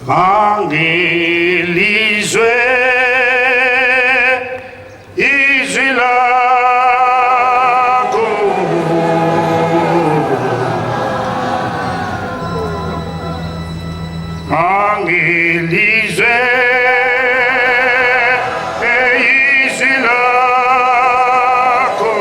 Mangilizwe izwi lakho, mangilizwe izwi lakho.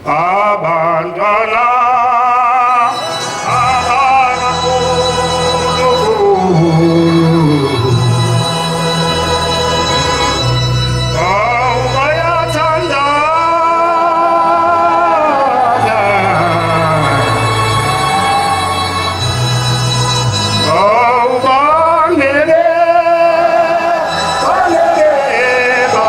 Abantwana abakaNkulunkulu, awu bayathandana, awu bangeke, bangeke ba.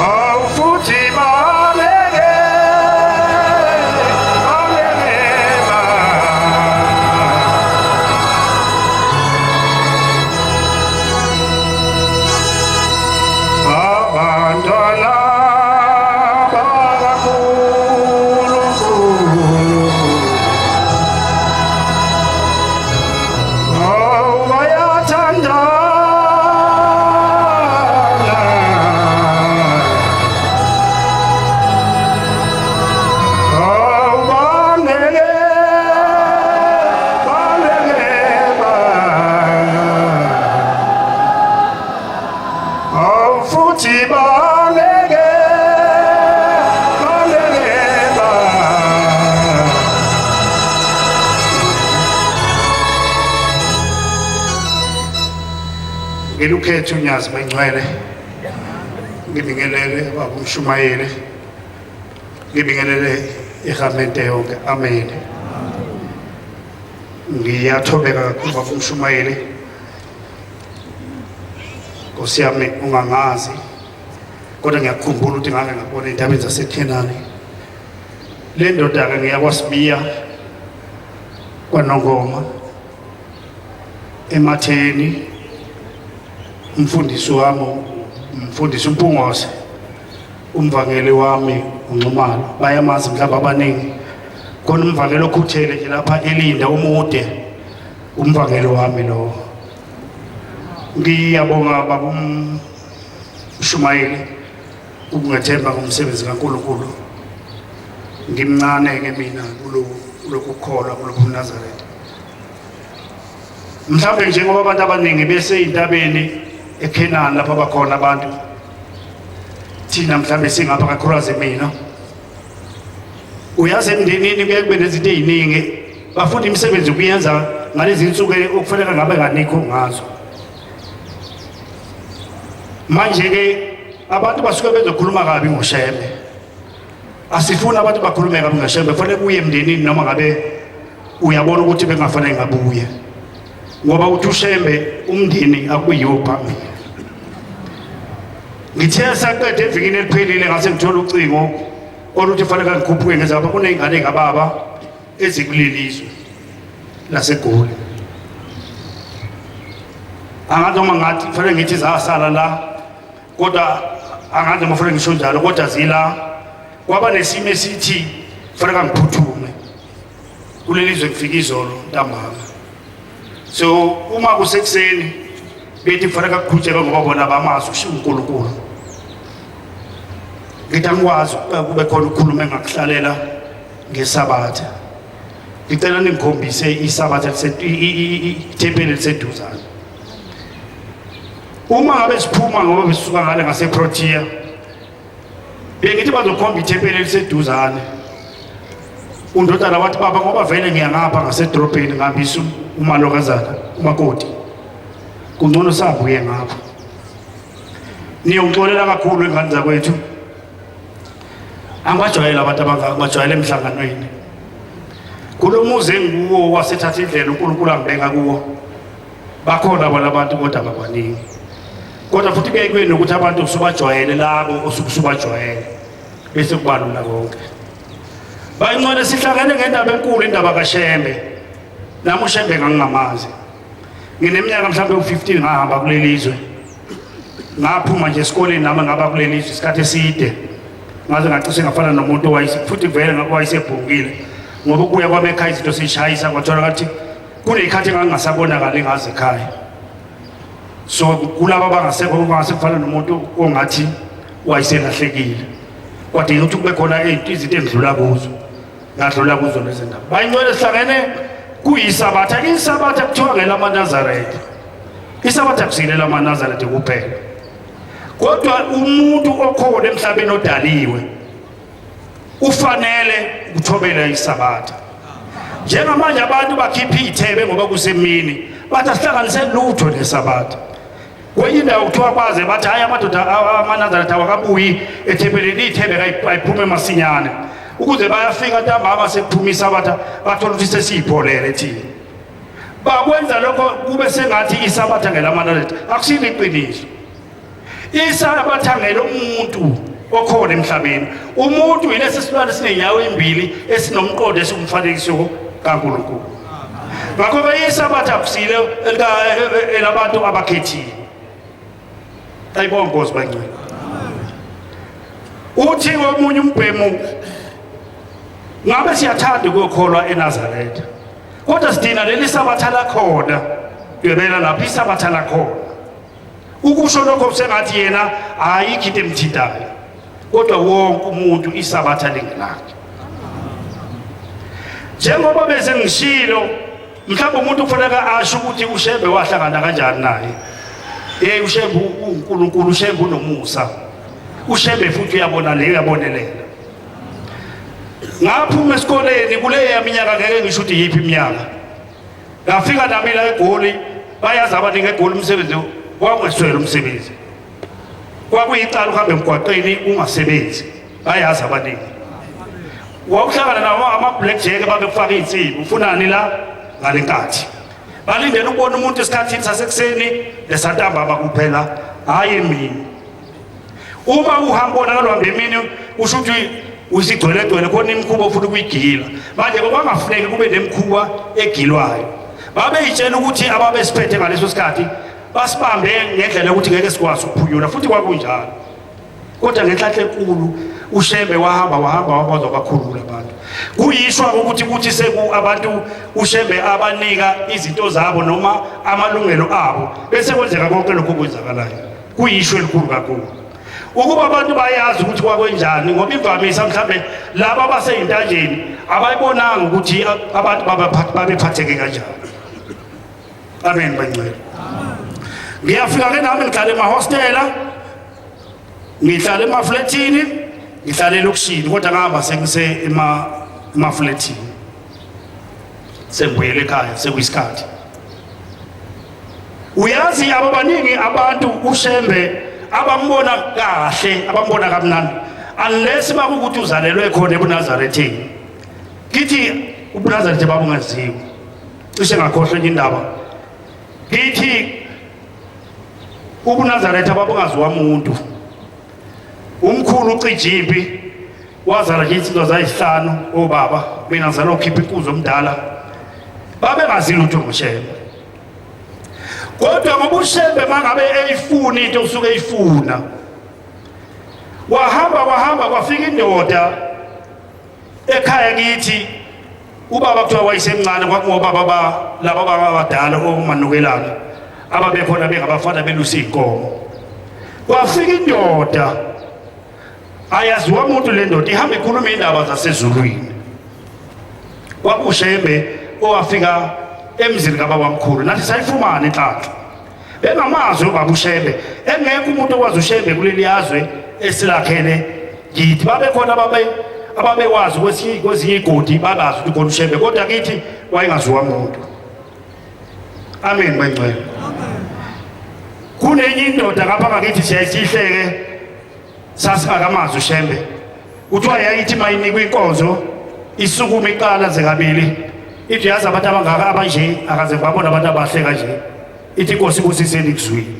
Awu futhi bangeke, bangeke ba. Abantwana bakaNkulunkulu, awu bayathandana, awu bangeke, bangeke ba. Awu futhi bangeke, bangeke ba. Ngilukhethe uNyazi Bangcwele, ngibingelele baba umshumayeli, ngibingelele ihamente yonke. Amen. Ngiyathobeka kakhulu baba umshumayeli, Nkosi yami ungangazi, kodwa ngiyakhumbula ukuthi ngake ngabona ey'ntabeni zaseKhenani. Le ndoda-ke ngiyakwasibiya kwaNongoma ematheni, umfundisi wami umfundisi uMpungose, umvangeli wami uNxumalo, bayamazi mhlawumbe abaningi. Khona umvangeli okhuthele nje lapha elinda umude, umvangeli wami lowo. Ngiyabonga baba umshumayeli ukungethemba ngomsebenzi kaNkulunkulu. Ngimncane ke mina kulokukholwa kulobuNazaretha. Mhlawumbe njengoba abantu abaningi beseyintabeni eKhenani lapho bakhona abantu, thina mhlawumbe singapha kakhulukazi mina. Uyazi emndenini kuye kube nezinto ey'ningi, bafunda imisebenzi ukuyenza ngalezi nsuku okufanele ngabe kanikho ngazo. Manje-ke abantu basuke bezokhuluma kabi ngoShembe. Asifuni abantu bakhulume kabi ngaShembe, kufanele kuye emndenini noma ngabe uyabona ukuthi bengafanele ngabuye, ngoba uthi uShembe umndeni akuyiwo phambili. Ngithe saqeda evikini eliphelile ngase ngithola ucingo oluthi fanele ngikhuphuke ngezapha, kuney'ngane kababa ezikuleli izwe laseGoli. Angazi noma ngathi kufanele ngithi zasala la, kodwa angazi noma kufanele ngisho njalo, kodwa zila. Kwaba nesimo esithi kufanele ngiphuthume kuleli zwe, ngifika izolo ntambama. So uma kusekuseni bethi kufanele kuqhutshekwe ngoba bona bamazi ushiya uNkulunkulu. Ngithi angikwazi kube khona ukukhuluma engakuhlalela ngeSabatha. Ngicela ningikhombise iSabatha ithempeli eliseduzane. Uma ngabe siphuma ngoba besisuka ngale ngaseProtea, bengithi bazokhomba ithempeli eliseduzane. Undodana wathi, baba, ngoba vele ngiyangapha ngasedorobheni ngihambisa umalokazana umakoti, kungcono sabuye ngapha. Niyongixolela kakhulu ingane zakwethu, angibajwayele abantu abangaka, ngibajwayele emhlanganweni. Kulo muzi engikuwo wasethatha indlela uNkulunkulu angibeka kuwo, bakhona bona abantu kodwa ababaningi. Kodwa futhi kuyaye kube nokuthi abantu usubajwayele labo osuke usubajwayele, bese kubalula konke. Bayincane sihlangene ngendaba enkulu, indaba kaShembe. Nami uShembe ngangingamazi. Ngineminyaka mhlawumbe u-15 ngahamba kuleli zwe. Ngaphuma nje esikoleni nami ngaba kuleli zwe isikhathi eside. Ngaze ngacishe ngafana nomuntu owayese futhi vele wayesebhungile. Ngoba ukubuya kwami ekhaya izinto seyishayisa, kwathola ngathi kuney'khathi engangingasabonakali ngazo ekhaya. So kulaba abangasekho kungase kufana nomuntu ongathi wayeselahlekile. Kwadinga ukuthi kube khona izinto engidlula kuzo. Ngadlula kuzo lezi ndaba. Bayingcwele sihlangene kuyisabatha. Isabatha kuthiwa ngelamaNazaretha. Isabatha kusile lamaNazaretha kuphela. Kodwa umuntu okhona emhlabeni odaliwe ufanele ukuthobela isabatha. Njengamanje abantu bakhipha iy'thebe ngoba kusemini, bathi asihlanganise lutho nesabatha. Kwenye indawo kuthiwa baze bathi hhayi, amadoda amaNazaretha awakabuyi ethempelini, iy'thebe ayiphume masinyane ukuze bayafika ntambama sekuphuma isabatha, bathola ukuthi sesiyipholele thina. Bakwenza lokho kube sengathi isabatha ngelamaNazaretha. Akusilo iqiniso. Isabatha ngelomuntu okhona emhlabeni. Umuntu yilesi silwane esinenyawo ezimbili esinomqondo esiwumfanekiso kaNkulunkulu. Ngakho-ke isabatha akusile elabantu abakhethiwe. Ayibonge Nkosi bangcwele. Uthi omunye umbhemu, ngabe siyathanda ukuyokholwa eNazaretha, kodwa sidinga leli sabatha lakhona. Dwebela lapho isabatha lakhona. Ukusho lokho sengathi yena ayikho into emthintayo, kodwa wonke umuntu isabatha lingelakhe. Njengoba bese ngishilo, mhlawumbe umuntu kufanele asho ukuthi uShembe wahlangana kanjani naye. Hey, uShembe uNkulunkulu, uShembe unomusa, uShembe futhi uyabona le, uyabonelela. Ngaphuma esikoleni kuleya minyaka, ngeke ngisho ukuthi yiphi iminyaka. Ngafika nami la eGoli, bayazi abaningi eGoli umsebenzi kwakungeswele umsebenzi. Kwakuyicala ukuhamba emgwaqeni ungasebenzi, bayazi abaningi. Wawuhlangana nawo ama-black jack babekufaka iy'nsimbi, ufunani la ngale nkathi. Balindele ukubona umuntu esikhathini sasekuseni nesantambama kuphela, hhayi emini. Uma uhamba ubonakala uhamba emini, usho ukuthi uyisigcwelegcwele, khona imikhuba ofuna ukuyigila. Manje kwangafuneki kube nemikhuba egilwayo. Babeyitshela ukuthi ababesiphethe ngaleso sikhathi basibambe ngendlela yokuthi ngeke sikwazi ukuphunyula, futhi kwakunjalo. Kodwa ngenhlanhla enkulu uShembe wahamba wahamba wakwazi wabakhulula abantu. Kuyishwa ukuthi kuthi seku abantu uShembe abanika izinto zabo noma amalungelo abo, bese kwenzeka konke lokho okwenzakalayo. Kuyishwa elikhulu kakhulu ukuba abantu bayazi ukuthi kwakwenjani, ngoba imvamisa mhlambe laba abaseyintanjeni abayibonanga ukuthi abantu babephatheke kanjani. Amen bangcwele. Ngiyafika ke nami ngihlala emahostela, ngihlala emafletini, ngihlala elokishini, kodwa ngihamba sengise emafletini, sengibuyele ekhaya sekuyisikhathi. Uyazi ababaningi abantu uShembe abambona kahle, abambona kamnandi. Unless makukuthi uzalelwe khona ebuNazaretheni. Kithi ubuNazaretha babungaziwa. Cishe ngakhohlwa enye indaba. Kithi ubuNazaretha babungaziwa umuntu. Umkhulu uCijimpi wazala nje insizwa zayisihlanu obaba, mina ngizalwa ukhipha inkunzi omdala. Babengazi lutho ngoShembe. Kodwa ngoba uShembe mangabe eyifuna into usuke eyifuna. Wahamba wahamba kwafika indoda ekhaya kithi, ubaba kuthiwa wayesemncane, kwakungobaba ba laba baba abadala omanukelana ababekhona bengabafana belusa iy'nkomo. Kwafika indoda ayaziwa umuntu, le ndoda ihamba ikhuluma iy'ndaba zasezulwini. KwakuShembe owafika emzini kababamkhulu, nathi sayifumana inhlanhla bengamazi ubaba uShembe, engekho umuntu okwazi uShembe kuleli yazwe esilakhele kithi. Babekhona ababekwazi kwezinye igodi, babazi ukuthi khona uShembe, kodwa kithi wayengaziwa muntu. Amen bangcwele. Kunenye indoda ngapha ngakithi siyayisihleke, sasingakamazi uShembe. Kuthiwa yayithi mayinikwa inkonzo isukuma iqala ze kabili, ithi yazi abantu abangaka abanje akaze ngibabona abantu abahle kanje, ithi inkosi ibusiseni kuzwini.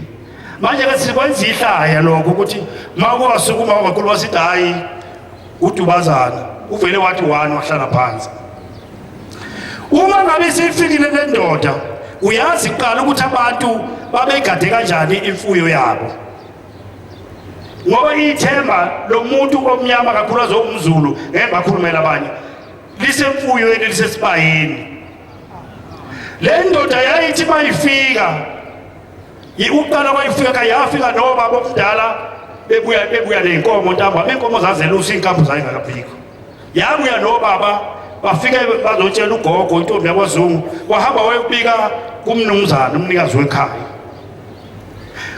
Manje ke sikwenza ihlaya lokho ukuthi makwasukuma wakhuluma sithi hayi udubazana uvele wathi one wahlala phansi. Uma ngabe sifikile le ndoda, uyazi kuqala ukuthi abantu babegade kanjani imfuyo yabo, ngoba ithemba lomuntu omnyama kakhulu azowumZulu, ngeke bakhulumela abanye, lisemfuyweni, lisesibayeni. Le ndoda yayithi mayifika uqala kwayifika yafika nobaba omdala bebuya ney'nkomo ntambama, iy'nkomo zazelusa, iy'nkampu zayingakabikho. Yabuya nobaba bafike bazotshela ugogo intombi yakwaZungu, wahamba wayobika kumnumzane umnikazi wekhaya.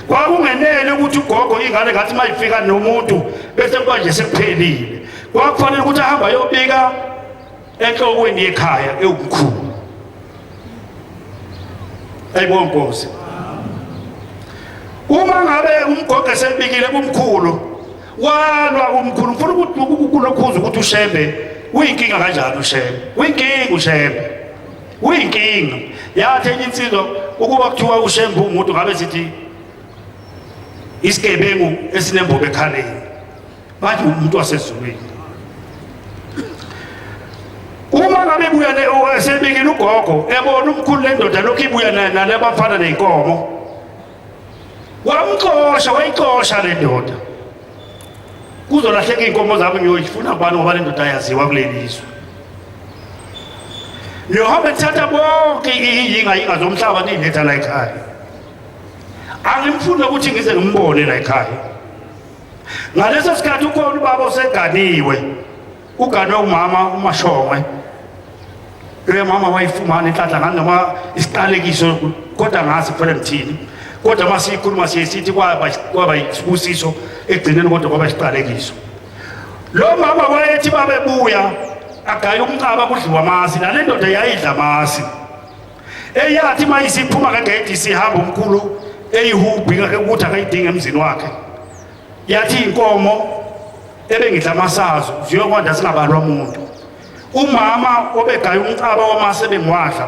Kwakungenele ukuthi ugogo ingane ngathi mayifika nomuntu bese kuba nje sekuphelile, kwakufanele ukuthi ahambe ayobika enhlokweni yekhaya ewumkhulu. Ayibonga Nkosi. Uma ngabe umgogo esebikile kumkhulu, walwa umkhulu. Ngifuna ukuthi kulokhuza ukuthi uShembe uyinkinga kanjani. uShembe uyinkinga, uShembe uyinkinga. Yathi enye insizwa ukuba kuthiwa uShembe umuntu ngabe sithi isigebengu esinembobo ekhaleni, bathi umuntu wasezulwini. Uma ngabe buya esebikile ugogo, ebona umkhulu lendoda lokhu ibuya nalabafana ney'nkomo, wamxosha, wayixosha le ndoda. Kuzolahleka iy'nkomo zami, ngiyoyifuna kubani ngoba le ndoda ayaziwa kuleli izwe. Niyohambe nithatha bonke iy'yingayinga zomhlaba niyiletha la ekhaya. Angimfuni ukuthi ngize ngimbone la ekhaya. Ngaleso sikhathi ukhona ubaba oseganiwe, uganwe umama uMashongwe. Loya mama wayifumana inhlanhla ngani noma isiqalekiso, kodwa ngazi kufanele ngithini. Kodwa uma siyikhuluma siye sithi kwaba isibusiso ekugcineni, kodwa kwaba isiqalekiso. Lo mama wayethi babebuya agaye umcaba kudliwa amasi, nale ndoda yayidla amasi. Eyathi uma isiphuma ngegedi sihamba umkhulu eyihubhi ukuthi akayidinga emzini wakhe, yathi inkomo ebengidla amasazo ziyokwanda singabalwa umuntu. Umama obegaya umcaba wamasi ebengiwadla,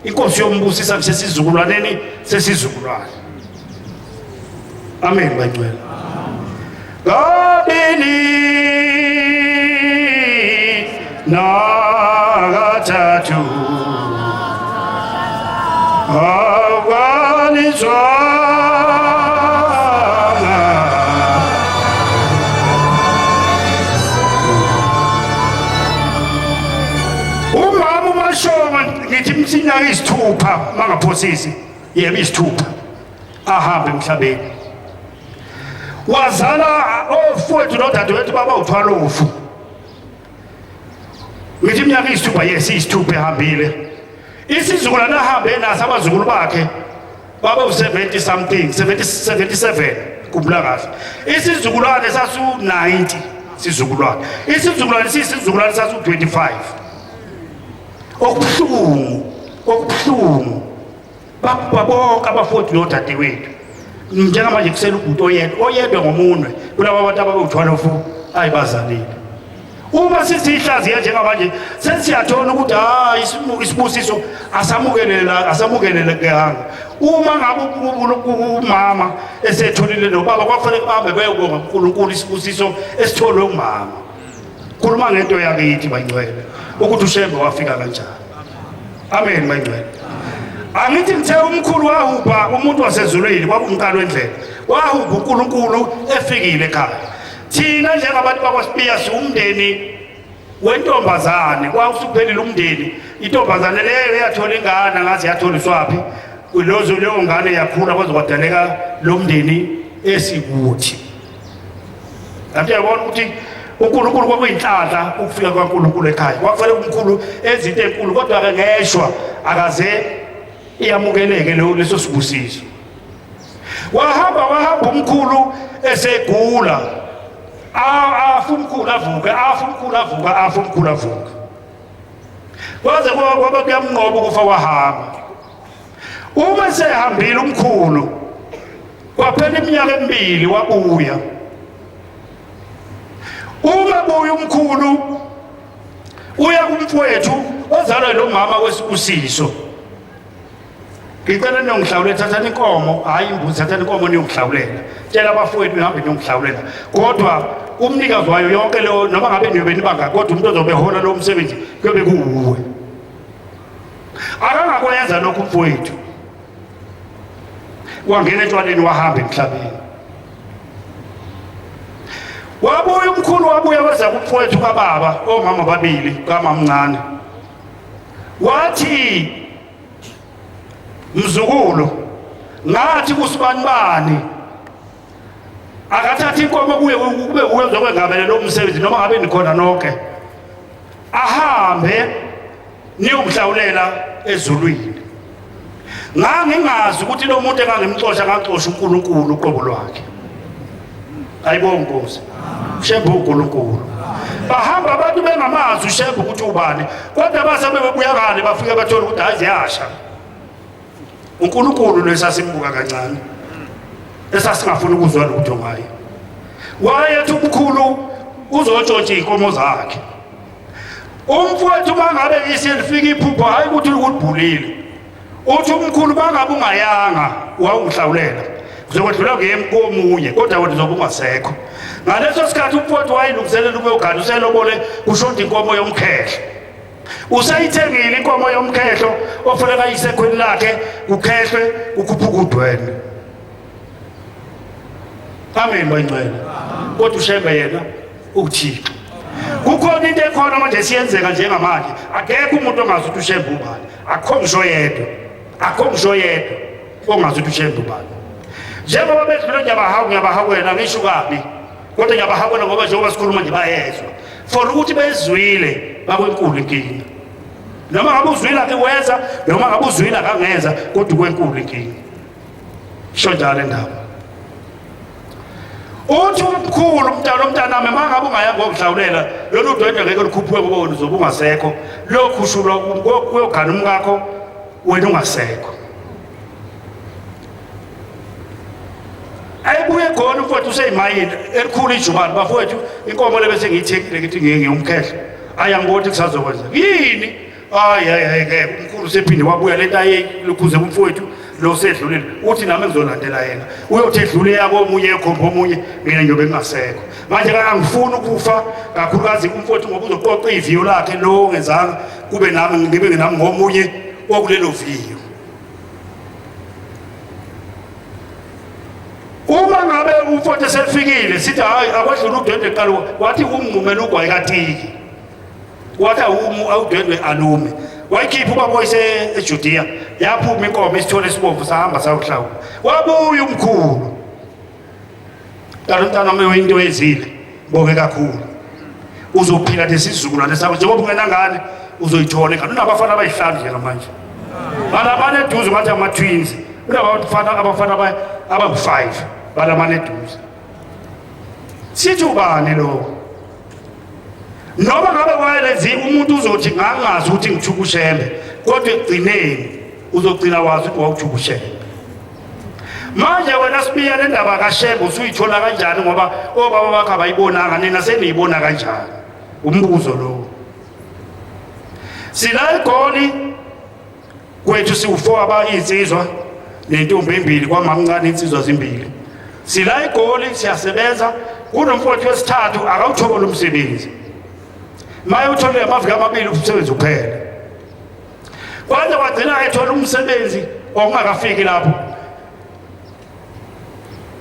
inkosi yombusisa kusesizukulwaneni sesizukulwane. Amen bangcwele. Kabili nakathathu awalizwanga. Umama uMashongo ngithi iminyaka isithupha mangaphosisi, yebo isithupha ahambe emhlabeni. Wazala ofowethu nodadewethu baba uthwalofu. Ngithi iminyaka isithupha, yes isithupha ehambile. Isizukulwane ahambe naso abazukulu bakhe baba u-70 something, 70, 77 khumbula kahle. Isizukulwane sasu-90 sizukulwane, isizukulwane siyisizukulwane sasu-25. Okubuhlungu, okubuhlungu babonke abafowethu nodadewethu. Njengamanje kusele ubhuti oyedwa, oyedwa ngomunwe kulaba bantu ababewuthwalofu. ayibazalile. Uma sisihlaziya njengamanje sesiyathola ukuthi hayi, isibusiso asamukelela, asamukelelekanga. Uma ngabe umama esetholile nobaba, kwakufanele bahambe beyobonga uNkulunkulu isibusiso esitholwe umama. Khuluma ngento yakithi bayingcwele, ukuthi uShembe wafika kanjani. Amen bayingcwele. Angithi ngithe umkhulu wahubha umuntu wasezulwini, kwakumqalo wendlela, wahubha uNkulunkulu efikile ekhaya. Thina njengabantu bakwaSibiya siwumndeni wentombazane, kwawusuphelile umndeni. Intombazane leyo yathola ingane, angazi yatholiswaphi, lozo leyo ngane yakhula kwaze kwadaleka lo mndeni esikuthi. Kanti uyabona ukuthi uNkulunkulu kwakuyinhlanhla ukufika kwaNkulunkulu ekhaya, kwakufanele umkhulu ezinto enkulu, kodwa-ke ngeshwa akaze iyamukeleke leso sibusiso. Wahamba wahamba umkhulu esegula, afa umkhulu avuke, afa umkhulu avuka, afa umkhulu avuka, kwaze kwaba kuyamnqoba ukufa, wahamba. Uma sehambile umkhulu, kwaphela iminyaka emibili, wabuya. Uma buya umkhulu, uya kumfowethu ozalwa lo mama wesibusiso. Ngicela niyongihlawulela, thathani inkomo, hhayi imbuzi, thathani inkomo niyongihlawulela. Tshela abafowethu nihambe niyongihlawulela. Kodwa umnikazi wayo yonke leyo, noma ngabe niyobe nibanga, kodwa umuntu ozobe ehola lowo msebenzi kuyobe kuwuwe. Akangakwenza lokhu umfowethu, wangena etshwaleni, wahamba emhlabeni. Wabuya umkhulu, wabuya weza kumfowethu kababa, omama babili kamamncane, wathi mzukulu, ngathi kusibanibani akathatha inkomo kuye kube uye uzokwengamela lo msebenzi, noma ngabe nikhona nonke, ahambe niyomhlawulela ezulwini. Ngangingazi ukuthi lo muntu engangimxosha ngaxosha uNkulunkulu uqobo lwakhe. Ayibonga Nkosi, Shembe uNkulunkulu. Bahamba abantu bengamazi uShembe ukuthi ubani, kodwa base bebuya ngale bafike bathola ukuthi hayi, ziyasha. uNkulunkulu lo esasimbuka kancane, esasingafuni ukuzwa lutho ngaye, wayethi umkhulu uzotshontsha iy'nkomo zakhe. Umfowethu uma ngabe iselifika iphupho, hhayi ukuthi ulibhulile, uthi umkhulu bangabe ungayanga wawungihlawulela, kuzokwedlula komunye, kodwa wena uzobe ungasekho. Ngaleso sikhathi umfowethu wayelungiselela ukuyogana, uselobole, kushoda inkomo yomkhehlo, usayithengile inkomo yomkhehlo ofuneka isekhweni lakhe, kukhehlwe kukhuphuka udwendwe. Amen bayingcwele. Kodwa uShembe yena uThixo. Kukhona into ekhona manje siyenzeka njengamanje, akekho umuntu ongazi ukuthi uShembe ubani, akukho ngisho yedwa, akukho ngisho yedwa ongazi ukuthi uShembe ubani. Njengoba bedlule, ngiyabahawu, ngiyabahawela, ngisho kabi, kodwa ngiyabahawela ngoba njengoba sikhuluma nje bayezwa, for ukuthi bezwile bakwenkulu inkinga. Noma ngabe uzwile akeweza, noma ngabe uzwile akangeza, kodwa kwenkulu inkinga. Isho njalo indaba. Uthi umkhulu, umntana, umntanami, uma ngabe ungayanga ngokuhlawulela lolu dwendwe ngeke lukhuphuke ngoba wena uzobe ungasekho, liyokhushulwa kuyogana umkakho wena ungasekho. Ayibuye khona umfowethu useyimayini elikhulu ijubane, bafowethu inkomo le bese ngiyithengile, ngithi ngiye ngiyomkhehlo, ayi angiboni kusazokwenza yini. Hayi hayi hayi, ngeke. Umkhulu sephinde wabuya lento ayelukhuze kumfowethu lo sedlulile, uthi nami ngizolandela yena, uyothi edlule yakomunye ekhomba omunye, mina ngiyobe ngingasekho. Manje angifuni ukufa kakhulukazi umfowethu ngoba uzoqoqa iviyo lakhe lo ongenzanga, kube nami ngibe nami ngomunye wakulelo viyo. Uma ngabe umfowethu esefikile, sithi hayi, akwedlula udwendwe kuqala, wathi umnqumela ugwayi katiki, wathi awumu awudwendwe alume, wayikhipha ubaba wayise eJudea, yaphuma inkomo isithole esibomvu, sahamba sayohlawula. Wabuya umkhulu, kanti umntana wami into ezile, bonge kakhulu, uzophila nesizukulwane sakho njengoba ungenangane, uzoyithola ingane. Unabafana abayihlanu njengamanje, balamane eduze, ngathi ama-twins. Unabafana, abafana abawu-5 balamane eduze. Sithi ubani lo? Noma ngabe wayelenzi umuntu uzothi ngangazi ukuthi ngithuka uShembe, kodwa ekugcineni uzogcina wazi ukuthi wawuthuka uShembe. Manje wena Sibiya le ndaba kaShembe usuyithola kanjani ngoba obaba bakho abayibonanga nina seniyibona kanjani? Umbuzo lowo. Sila eGoli kwethu siwu-4 abayinsizwa nentombi embili kwamamncane insizwa zimbili. Sila eGoli siyasebenza kunomfowethu wesithathu akawutholi umsebenzi. Maye uthole amaviki amabili umsebenzi uphela. Kwaze kwagcina ethola umsebenzi okungakafiki lapho.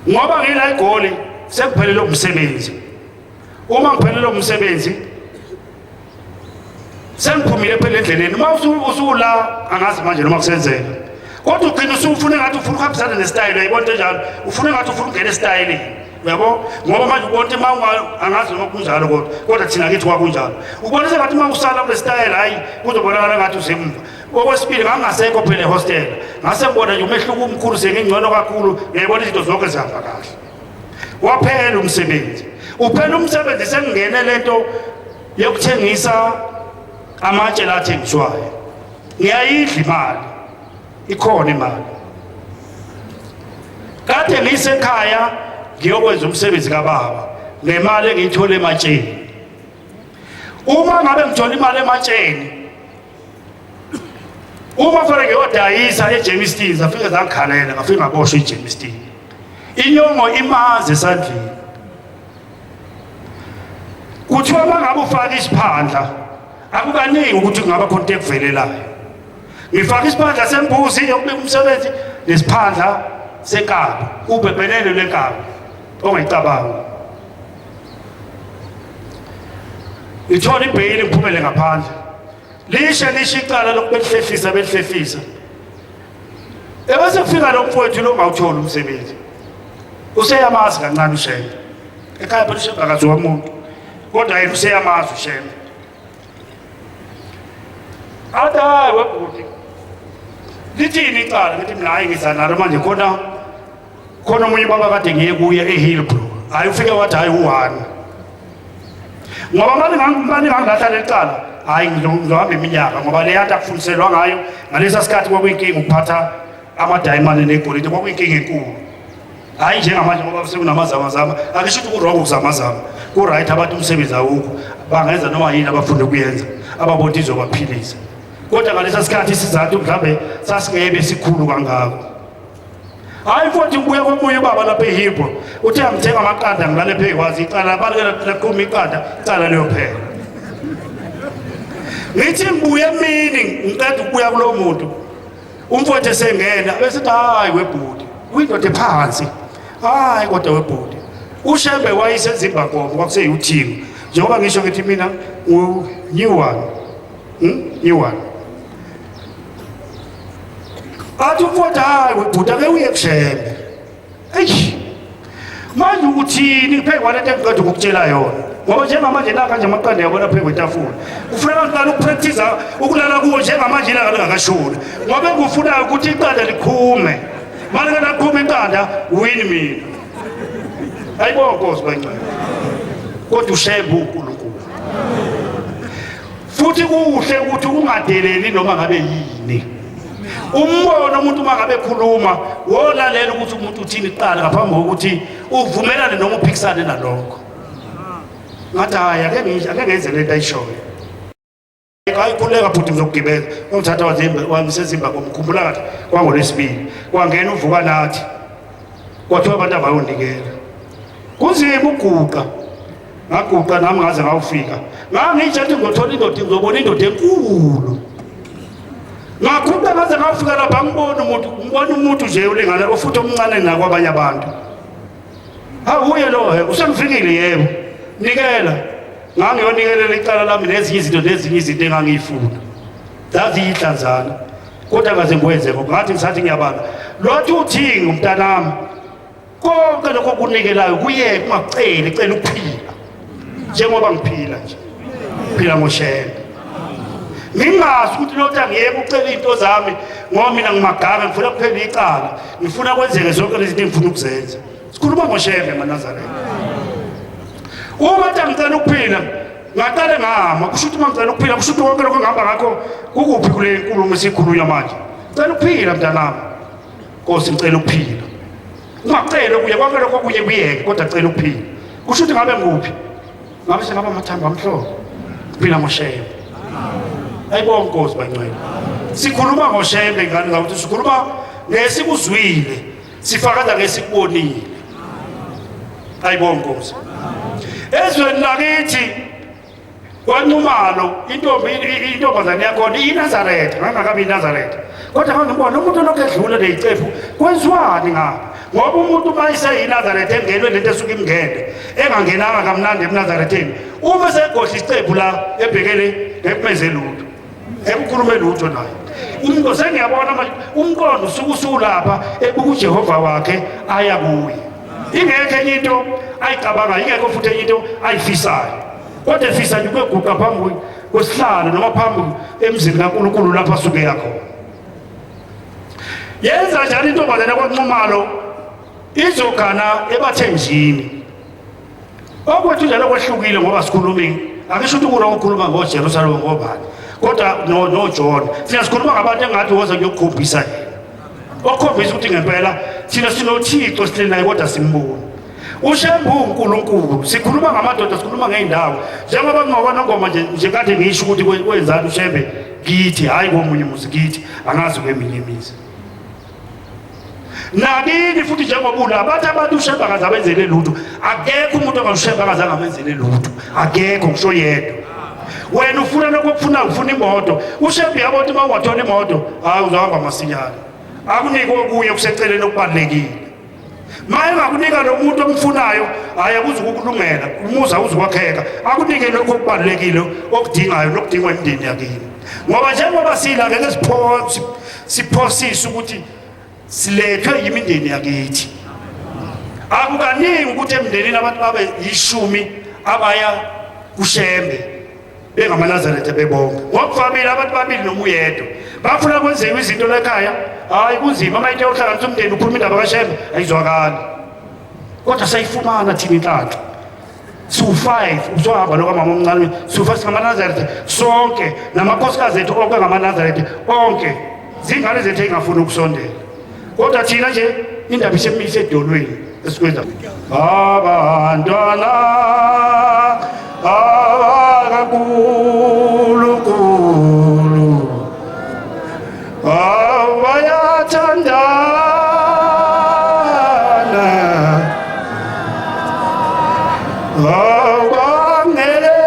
Ngoba ngila eGoli sekuphelele umsebenzi. Uma ngiphelele umsebenzi sengiphumile phela endleleni uma usula angazi manje noma kusenzeka kodwa ugcina usufuna ngathi ufuna ukuhambisana nesitayela uyayibona into enjalo ufuna ngathi ufuna ukungena esitayeleni uyabo ngoba manje ubona ukuthi uma angazi noma kunjalo kodwa kodwa thina kithi kwakunjalo ubona sengathi uma usala kule sitayela hhayi kuzobonakala ngathi usemva okwesibili ngangingasekho phela ehostela ngase ngibona nje umehluko omkhulu sengingcono kakhulu ngiyayibona izinto zonke zihamba kahle waphela umsebenzi uphela umsebenzi sengingene lento yokuthengisa amatshe la athengiswayo ngiyayidla imali ikhona imali kade ngisekhaya ngiyokwenza umsebenzi kababa ngemali engiyithole ematsheni uma ngabe ngithola imali ematsheni uma fanele ngiyodayisa eJermiston zafike zangikhalela ngafike ngaboshwa eJermiston inyongo imazi esandleni kuthiwa uma ngabe ufaka isiphandla akukaningi ukuthi kungaba khona into ekuvelelayo ngifaka isiphandla sembuzi yokubika umsebenzi nesiphandla senkabi ubhebhelele lenkabi ongayicabanga ngithola ibheyili ngiphumele ngaphandle lishe lishe icala lokhu belihlehlisa belihlehlisa ebese kufika lo mfowethu lo ngawutholi umsebenzi useyamazi kancane ushembe ekhaya phela ushembe akaziwa muntu kodwa yena useyamazi ushembe athi hayi webhuti lithini icala ngithi mina hayi ngiza nalo manje khona khona omunye ubaba kade ngiye kuye eHillbrow hayi ufike wathi hayi u-one ngoba mani ngangilahla leli cala hayi ngizohamba iminyaka ngoba leya nto akufundiselwa ngayo ngalesa sikhathi kwakuyinkinga ukuphatha amadayimane negolide kwakuyinkinga enkulu hhayi njengamanje ngoba sekunamazamazama akisho ukuthi ku-wrong ukuzamazama ku-right abantu umsebenzi awukho bangenza noma yini abafuna ukuyenza ababona ukuthi izobaphilisa kodwa ngalesa sikhathi isizathu mhlawumbe sasingebe sikhulu kangako hayi mfowethu ngibuya komunye ubaba lapha ehibro uthe angithenga amaqanda ngilale phezu kwazi icala labalekela laqhuma iqanda icala liyophela ngithi ngibuye emini ngiqeda ukubuya kulowo muntu umfowethu esengena bese ethi hayi webhuti uyindoda ephansi hayi kodwa webhuti ushembe wayesezimbabwe kwakuseyuthingo njengoba ngisho ngithi mina new one New one athi umfowethu hayi webhuti ake uye kushembe eish manje uthini phezu kwalento engiqeda ukukutshela yona ngoba njengamanje nakha nje amaqanda yabona phezu kwetafula kufuneka ngiqala ukupractice ukulala kuwo njengamanje ilanga lingakashoni ngoba engifunayo ukuthi iqanda likhume manje ke lakhuma iqanda win mina ayibonga nkosi bancane kodwa ushembe uNkulunkulu futhi kuhle ukuthi ungadeleli noma ngabe yini umbono umuntu uma ngabe ekhuluma wolalela ukuthi umuntu uthini kuqala ngaphambi kokuthi uvumelane noma uphikisane nalokho ngathi hayi ake ngisho ake ngenze lento ayishoyo hayi khuleka bhuti ngizokugibela wangithatha wamsezimba ngomkhumbula kahle kwangolwesibili kwangena uvuka nathi kwathiwa abantu abayonikela kunzima ukuguqa ngaguqa nami ngaze ngawufika ngangitshe ukuthi ngizothola indoda ngizobona indoda enkulu ngakhupha ngaze ngafika lapha ngibona umuntu ngibona umuntu nje ulingana ofuthi omncane nakwabanye abantu awuye lo he usengifikile yebo nikela ngangiyonikelela icala lami nezinye izinto nezinye izinto engangiyifuna zaziyihlanzana kodwa ngaze ngikwenze ngoba ngathi ngisathi ngiyabala lwathi uthingi umntanami konke lokho okunikelayo kuye kungakuceli cela ukuphila njengoba ngiphila nje phila ngoshembe ngingazi ukuthi lotha ngiyeke ukucela iy'nto zami ngoba mina ngimaganga ngifuna kuphela icala ngifuna kwenzeke zonke lezi zinto engifuna ukuzenza sikhuluma ngoshembe manazaretha uma thi angicela ukuphila ngaqale ngama kusho ukuthi uma ngicela ukuphila kusho ukuthi konke lokho engihamba ngakho kukuphi kule nkulumo esikhulunywa manje cela ukuphila mntanami nkosi ngicela ukuphila. Ungaceli okunye, konke lokho okunye kuyeke, kodwa cela ukuphila. Kusho ukuthi ngabe nguphi? Ngabe sengaba amathambo amhlophe. Kuphila ngoShembe. Ayibonga Nkosi bangcwele. Sikhuluma ngoShembe ngani ngakuthi sikhuluma ngesikuzwile, sifakaza ngesikubonile. Ayibonga Nkosi. Ezweni lakithi KwaNxumalo intombi intombazane yakhona iyiNazaretha, ngangakabi iNazaretha. Kodwa ngangibona umuntu olokhu edlula neyicephu, kwenziwani ngapha? Ngoba umuntu uma eseyiNazaretha engenwe lento esuke imngene, engangenanga kamnandi ebuNazaretheni, uma esegodla isicephu la ebhekele ngeke lutho. Ekukhulume lutho naye. Umqondo sengiyabona manje umqondo usuke usulapha ebuka uJehova wakhe aya kuye. Ingekho enye into ayicabanga, ingekho futhi enye into ayifisayo. Kodwa efisa nje ukuyoguqa phambi kwesihlalo noma phambi emzini kaNkulunkulu lapho asuke yakhona. Yenza njalo intombazane kwaNxumalo izogana ebathenjini. Okwethu njalo kwehlukile ngoba sikhulumi akisho ukuthi kulo ukhuluma ngoJerusalem ngobani kodwa no no John thina sikhuluma ngabantu engathi woza kuyokukhombisa yena okhombisa ukuthi ngempela thina sinoThixo sihleli naye kodwa simboni uShembe uNkulunkulu sikhuluma ngamadoda sikhuluma ngey'ndawo njengoba ngingokona ngoma nje nje kade ngisho ukuthi kwenzani uShembe kithi hhayi komunye umuzi kithi angazi kweminye imizi nakini futhi njengoba ula bathi abantu uShembe akaze abenzele lutho akekho umuntu ongaShembe akaze angamenzele lutho akekho ngisho yedwa wena ufuna lokho okufuna ufuna imoto uShembe yabo ukuthi uma ungathola imoto hayi uzohamba masinyane akunike okunye okuseceleni okubalulekile maye engakunika lo muntu omfunayo hhayi akuze ukukulungela umuzi awuzukwakheka akunike lokho okubalulekile okudingayo nokudingwa imindeni yakini ngoba njengoba sila ngeke siphosise ukuthi silethwe yimindeni yakithi akukaningi ukuthi emndenini abantu babe yishumi abaya kushembe bengamaNazaretha bebonke ngokuvamile abantu babili noma uyedwa bafuna kwenziwe izinto lekhaya hayi kunzima uma into yokuhlanganisa umndeni ukhuluma indaba kashembe ayizwakali kodwa sayifumana thina inhlanhla siwu-five usohamba lokamama omncane siwu-five singamaNazaretha sonke namakhosikazi ethu onke angamaNazaretha onke zingane zethu ey'ngafuni ukusondela kodwa thina nje indaba isedolweni esikwenza abantwana abakaNkulunkulu abayathandana abangele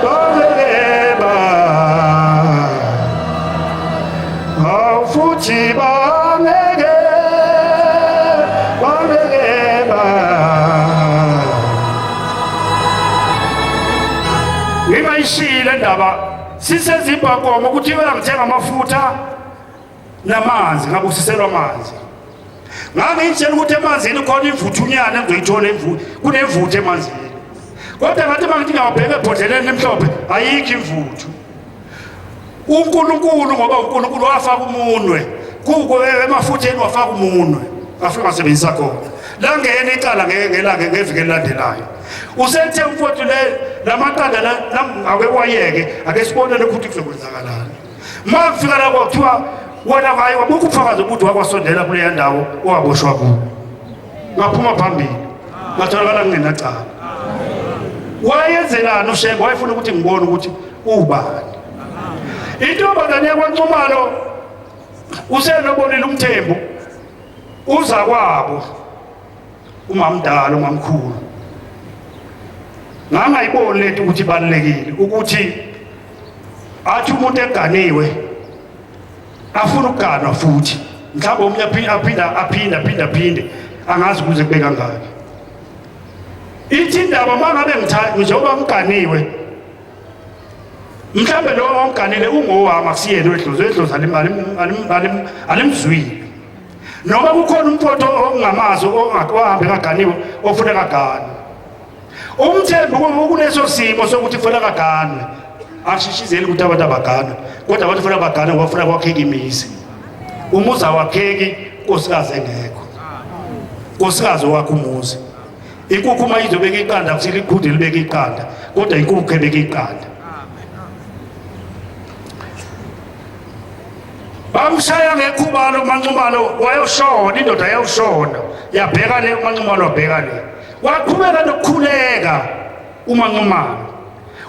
bangele ba futhi bangeke bangeke ba ngingayishile ndaba sisezibhakomo ukuthi uyangithenga amafutha namanzi ngabusiselwa amanzi ngangiyitshela ukuthi emanzini khona imvuthunyana engizoyithola kunemvuthu emanzini kodwa ngathi uma ngithi ngiyawabheka ebhodleleni emhlophe ayikho imvuthu uNkulunkulu ngoba uNkulunkulu wafaka umunwe kuko emafutheni wafaka umunwe afike wasebenzisa khona langena icala ngelanga ngeviki elilandelayo usethe umfowethu le lamaqanda ake wayeke ake sibone lokhu ukuthi kuzokwenzakalani uma kufika la kwakuthiwa wena hayi wabukho ubufakazi ukuthi wakwasondela kuleya ndawo owaboshwa kuyo ngaphuma phambili ngatholakala ngingenacala wayenzelani ushembe wayefuna ukuthi ngibone ukuthi ubani intombazane yakwaNxumalo uselobonile umthembu uza kwabo umamdala umamkhulu ngangayiboni lento ukuthi ibalulekile ukuthi athi umuntu eganiwe afuna ukuganwa futhi mhlawumbe omunye aphinda aphinda aphinda aphinde angazi kuze kube kangaki ithi indaba uma ngabe njengoba ngiganiwe mhlawumbe lo ongiganile ungowami akusiyena wedlozi wedlozi alimzwile noma kukhona umfowethu ongamazi ohambe kaganiwe ofuna kaganwe umthembu kuleso simo sokuthi kufanele kaganwe akushishizeli ukuthi abantu abaganwe kodwa abantu kufanele baganwe ngoba funa kwakheka imizi umuzi awakheki nkosikazi engekho nkosikazi owakho umuzi inkukhu uma izobeka iqanda kusile iqhude libeka iqanda kodwa inkukhu ebeka iqanda. Bamshaya ngekhubalo uManxumalo, wayoshona indoda, yayoshona, yabheka le, uManxumalo wabheka le. Waqhubeka nokukhuleka uManxumalo,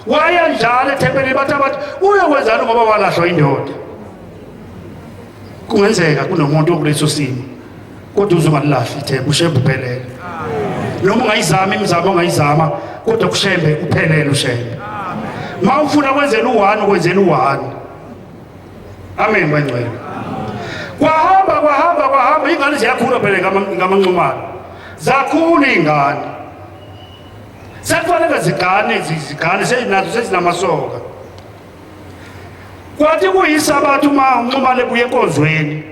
waya njalo ethempelini. Bathi abantu, uyokwenzani ngoba walahlwa indoda? Kungenzeka kunomuntu okuleso simo, kodwa uzungalilahli ithemba. UShembe uphelele. Noma ungayizama imizamo ongayizama, kodwa kuShembe uphelele uShembe. Ma ufuna kwenzela u-one, ukwenzela u-one. Amen, bangcwele. Kwahamba, kwahamba, kwahamba, ingane ziyakhula phela ngamanxumalo. Zakhula ingane, sekufanele zigane, zigane, sezinazo, sezinamasoka. Kwathi kuyisabatha, uma unxumale buye enkonzweni,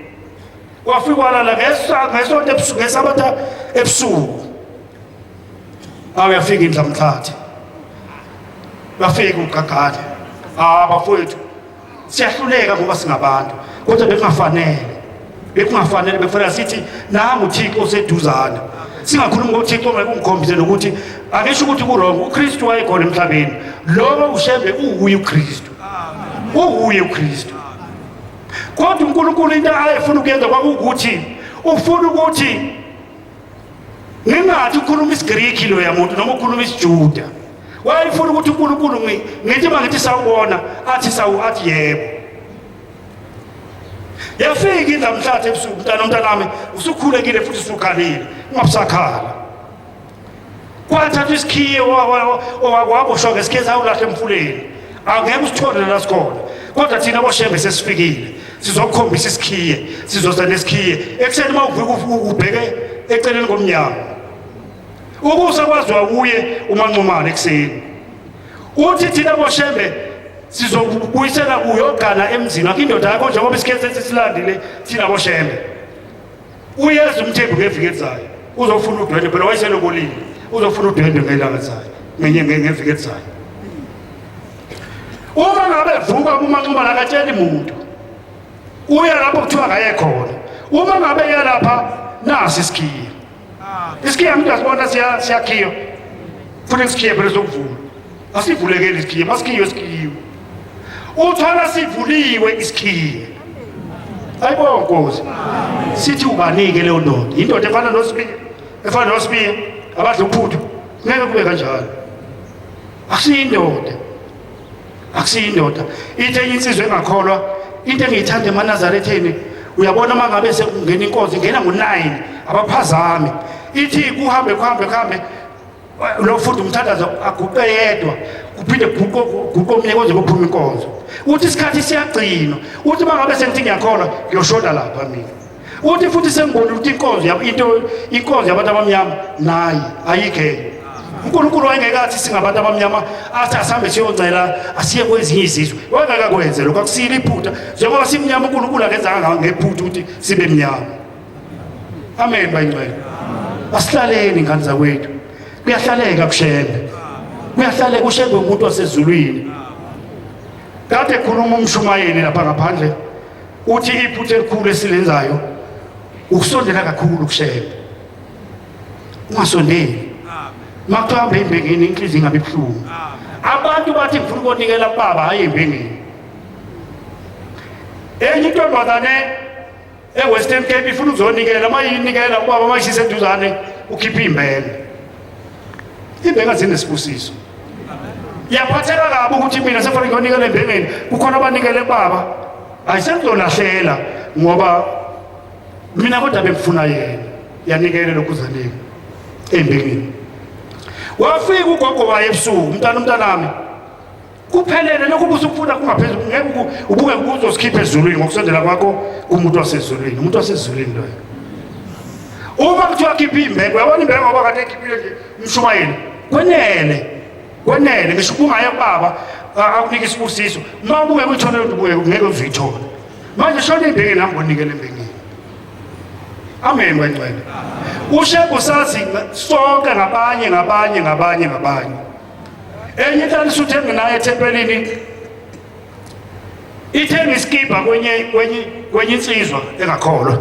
wafika walala ngesonto ebusuku, ngesabatha ebusuku. Awu, yafika indlamhlathi, bafika ugagane. Ah, bafowethu, siyahluleka ngoba singabantu, kodwa bekungafanele, bekungafanele, bekufanele sithi nangu uThixo oseduzane. Singakhulumi ngoThixo ngeke ungikhombise nokuthi akisho ukuthi ku-wrong. UKristu wayekhona emhlabeni. Lowo uShembe uwuye uKristu, uwuye uKristu, kodwa uNkulunkulu into ayefuna ukuyenza kwakuwukuthi ufuna ukuthi ngingathi ukhuluma isiGriki loya muntu noma ukhuluma isiJuda. Wayefuna ukuthi uNkulunkulu ngithi uma ngithi sawubona, athi sawu, athi yebo. Yafika indlamhlathi ebusuku. Mntana, mntanami, usukhulekile futhi usukhalile, ungabusakhala. Kwathathwa isikhiye, waboshwa ngesikhiye, sawulahla emfuleni, angeke usithole la sikhona. Kodwa thina boShembe sesifikile, sizokukhombisa isikhiye, sizoza nesikhiye ekuseni. Uma uvuka ubheke eceleni komnyango, ukusa kwaziwa kuye uManxumane ekuseni. Uthi thina boShembe sizokubuyisela kuyogana emzini wakho indoda yakho, njengoba isikhiye sesilandile thina boShembe. Uyeza umthembu ngeviki elizayo, uzofuna udwendwe. Phela wayeselobolile, uzofuna udwendwe ngelanga elizayo, ngeviki elizayo. Uma ngabe vuka kuManxumala, akatsheli muntu, uya lapho kuthiwa kaye khona. Uma ngabe eya lapha, nasi isikhiye. Isikhiye umuntu asibona siyakhiwa, futhi isikhiye phela sokuvula asivulekeli isikhiye, masikhiwe sikhiwe. Uthola sivuliwe isikhiye. Ayibo Nkosi, sithi ubanike leyo ndoda, indoda efana noSibiya, efana noSibiya abadla uphuthu. Ngeke kube kanjalo, akusiyindoda, akusiyindoda. Ithi enye insizwa engakholwa, into engiyithanda emaNazaretheni, uyabona uma ngabe sekungena inkonzo, ingena ngo-9, abaphazami. Ithi kuhambe, kuhambe, kuhambe, lo futhi umthandazo aguqe yedwa, kuphinde guqe omunye, koze kuphuma inkonzo. Uthi isikhathi siyagcinwa. Uthi uma ngabe sengithi ngiyakholwa, ngiyoshona lapha mina. Uthi futhi sengibona ukuthi inkonzo, into inkonzo yabantu abamnyama nayi ayikho enye. UNkulunkulu wayengekathi singabantu abamnyama athi asihambe siyoncela, asiye kwezinye izizwe. Wayengakakwenze lokho, akusile iphutha. Njengoba simnyama, uNkulunkulu akenzanga ngephutha ukuthi sibe mnyama. Amen, bayingcwele. Asihlaleni, ngane zakwethu, kuyahlaleka kuShembe, kuyahlaleka. UShembe umuntu wasezulwini. Kade ekhuluma umshumayeli lapha ngaphandle, uthi iphutha elikhulu esilenzayo ukusondela kakhulu kuShembe. Ungasondeli. Makuthiwa hambe embengeni, inhliziyo ingabe ibuhlungu. Abantu bathi ngifuna ukunikela kubaba, hayi embengeni. Enye intombazane e-Western Cape ifuna ukuzonikela, uma yinikela ubaba, uma ishisa eduzane, ukhipha iy'mbenge. Iy'mbenge zinesibusiso. Yaphatheka kabi ukuthi mina sefanele ngiyonikela embengeni, kukhona abanikele kubaba. Ayisengizolahlela ngoba mina kodwa bengifuna yena. Yanikele lokhuzaneni embengeni. Wafika ugogo waye ebusuku. Mntana, umntanami, kuphelele lokhu ubusukufuna, kungaphezulu, ngeke ubuke kuzosikhipha ezulwini ngokusondela kwakho kumuntu wasezulwini. Umuntu wasezulwini loyo, uma kuthiwa khipha imbeko, uyabona imbeko, ngoba kade ekhiphile nje umshumayeli, kwenele, kwenele. Ngisho ungaye kubaba akunika isibusiso, uma ubuke uyithole lento, ubuke ngeke uzuyithole. Manje shona imbenge, nami ngonikela embengeni. Amen, wengcwele. UShembe sazi sonke ngabanye, ngabanye, ngabanye, ngabanye. Enye inhlanhla uthenga naye ethempelini, ithenga isikibha kwenye insizwa engakholwa.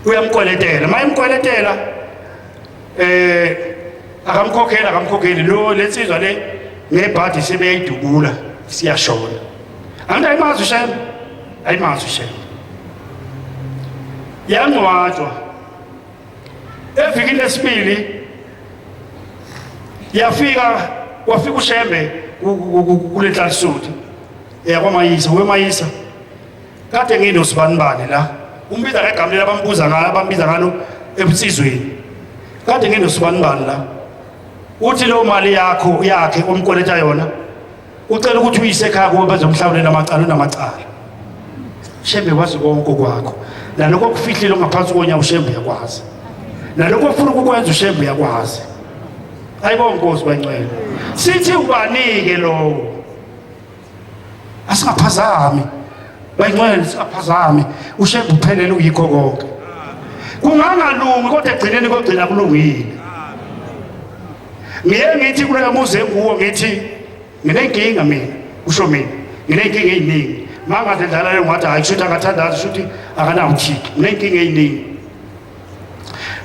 Uyamkweletela, uma emkweletela akamkhokheli, akamkhokheli lo lensizwa le, ngebhadi sebeyayidubula, siyashona. Angithi ayimazi uShembe. Ayimazi uShembe. Yangcwatshwa. Evikini lesibili yafika kwafika uShembe kule nhlansuthi yakwaMayisa weMayisa kade nginosibanibani la umbiza ngegama leli abambuza ngalo abambiza ngalo ebunsizweni kade nginosibanibani la uthi leyo mali yakho yakhe omkweleta yona ucela ukuthi uyise ekhaya kubo bezomhlawulela amacala unamacala shembe wazi konke okwakho nalokho okufihlile ngaphansi konyawo ushembe uyakwazi nalokho ofuna ukukwenza ushembe uyakwazi ayibonke nkosi bangcwele sithi ubani-ke lowo asingaphazami bayingcwele singaphazami ushembe uphelele uyikho konke kungangalungi kodwa ekugcineni kogcina kulungile ngiye ngithi kuloya muzi enguwo ngithi nginenkinga mina kusho mina nginenkinga eziningi mangaze dlala leyo ngathi hayi kushuthi akathandazi kushuthi akanawo uthixo nginenkinga eziningi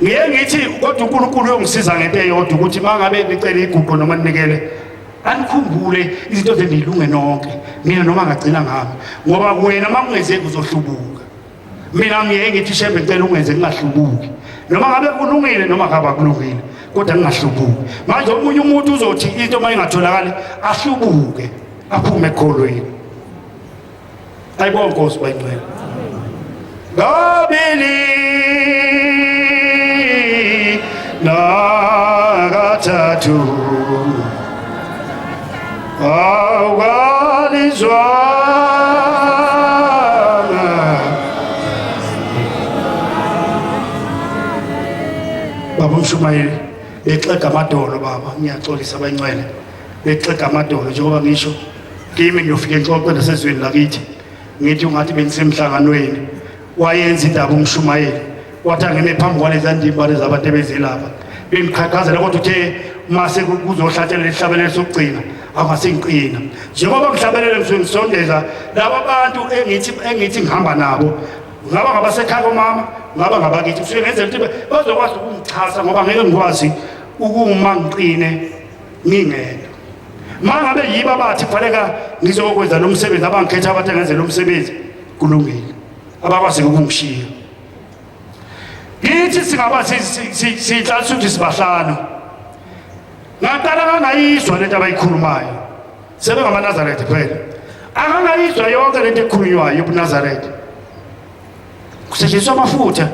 ngiye ngithi kodwa uNkulunkulu uyongisiza ngento eyodwa ukuthi mangabe nicele iguqo noma ninikele anikhumbule izinto zenilunge nonke mina noma ngagcina ngami ngoba wena uma kungenzeki uzohlubuka mina ngiye ngithi shembe ngicela ungenze ngingahlubuki noma ngabe kulungile noma ngabe akulungile kodwa ngingahlubuki manje omunye umuntu uzothi into uma ingatholakali ahlubuke aphume ekholweni ayibonke nkosi bayingcwele kabili nakathathu awukalizwanga baba umshumayeli bexega amadolo baba ngiyaxolisa abayingcwele bexega amadolo njengoba ngisho kimi ngiyofika enxoxweni nasezweni lakithi ngithi ungathi bengisemhlanganweni wayenza indaba umshumayeli wathi angime phambi kwalezi ndimba lezi abantu ebezilapha bengiqhaqhazela kodwa uthe uma sekuzohlatshelela isihlabelelo sokugcina angasengiqina njengoba ngihlabelele ngisuke ngisondeza laba bantu engithi engithi ngihamba nabo ngaba ngabasekhaya komama ngaba ngabakithi kusuke ngenzela ukuthi bazokwazi ukungixhasa ngoba ngeke ngikwazi ukuma ngiqine ngingedwa uma ngabe yibo abathi kufaneka ngizokwenza lo msebenzi abangikhetha abathi ngenze lo msebenzi kulungile abakwazi ukungishiya ngithi singaba sihlala ukuthi sibahlanu ngaqala ngangayizwa lento abayikhulumayo sebengamaNazaretha phela akangayizwa yonke lento ekhulunywayo yobuNazaretha kusetshenziswa amafutha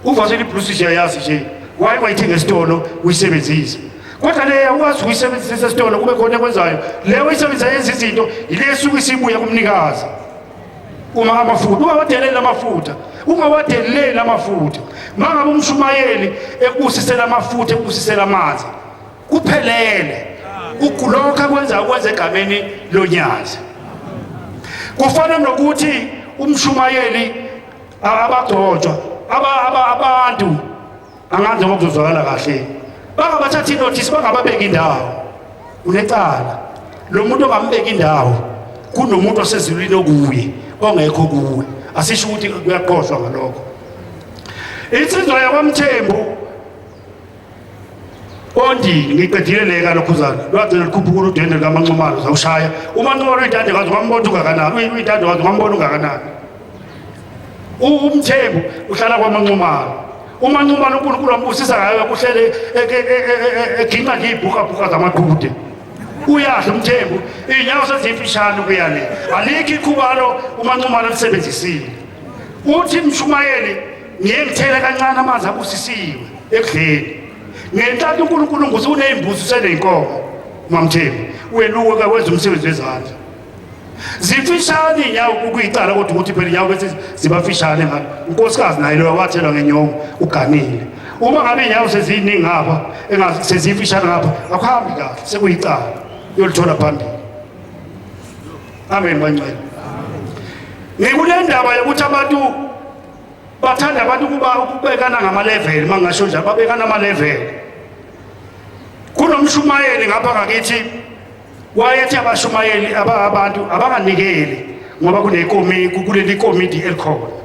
uvasele ibhlusi siyayazi nje waye wayithenga esitolo uyisebenzise kodwa le awukwazi ukuyisebenzisa esitolo kube khona ekwenzayo le uyisebenzisa yenza izinto yile esuke isibuya kumnikazi uma amafutha ungawadeleli amafutha ungawadeleli amafutha mangabe umshumayeli ekubusisela amafutha ekubusisela amanzi kuphelele ukulokho akwenza ukwenza egameni lonyazi kufana nokuthi umshumayeli abagcotshwa abantu angazi noma kuzozwakala kahle bangabathatha inothisi bangababeki indawo unecala lo muntu ongambeki indawo kunomuntu osezulwini okuye ongekho kuwe asisho ukuthi kuyaqoshwa ngalokho insizwa yakwamthembu Ondini ngiqedile le kalokhuzana lwagcina lukhuphuka uludwendwe lukaManxumalo zawushaya uManxumalo uyintandokazi wambona ungakanani uyintandokazi wambona ungakanani umthembu uhlala kwaManxumalo uManxumalo uNkulunkulu wambusisa ngayo kuhlele eginqa nje iy'bhukabhuka zamaqhude uyadla umthembu iy'nyawo sezimfishane ukuya le alikho ikhubalo uManxumalo alisebenzisile uthi mshumayeli ngiye ngithele kancane amanzi abusisiwe ekudleni ngenhlanhla uNkulunkulu nguze uney'mbuzi useney'nkomo mamthembu weluka wenza umsebenzi wezandla zimfishane iy'nyawo kuyicala kodwa ukuthi phela iy'nyawo bese zibafishane ngalo unkosikazi naye loyo wathelwa ngenyongo uganile uma ngabe iy'nyawo seziyiningi ngapha seziyimfishane ngapha akuhambi kahle sekuyicala uyolithola phambili amen bangcwele ngikule ndaba yokuthi abantu bathanda abantu ukuba ukubekana ngama-level uma ngingasho njalo babekana ama-level kunomshumayeli ngapha ngakithi wayethi abashumayeli abantu abanganikeli ngoba kunekomiti kuleli komiti elikhona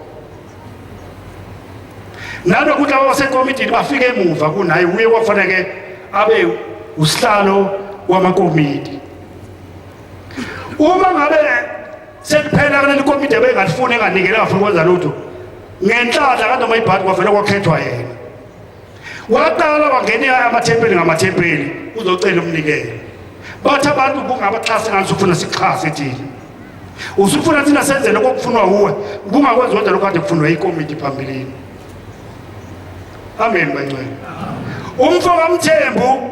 nanokuthi laba basekomitini bafike emuva kunaye uye kwafaneke abe usihlalo wamakomiti uma ngabe Seliphela kuleli komiti ebengalifuni enganikele engafuni kwenza lutho. Ngenhlanhla kanoma ibhadi kwavele kwakhethwa yena. Waqala wangena amathempeli ngamathempeli uzocela umnikelo. Bathi abantu bungabaxhasi ngani usufuna sixhase thina. Usufuna thina senze lokho okufunwa wuwe, kungakwenzi wenza lokho kade kufunwa ikomiti phambilini. Amen bangcwele. Umfo kaMthembu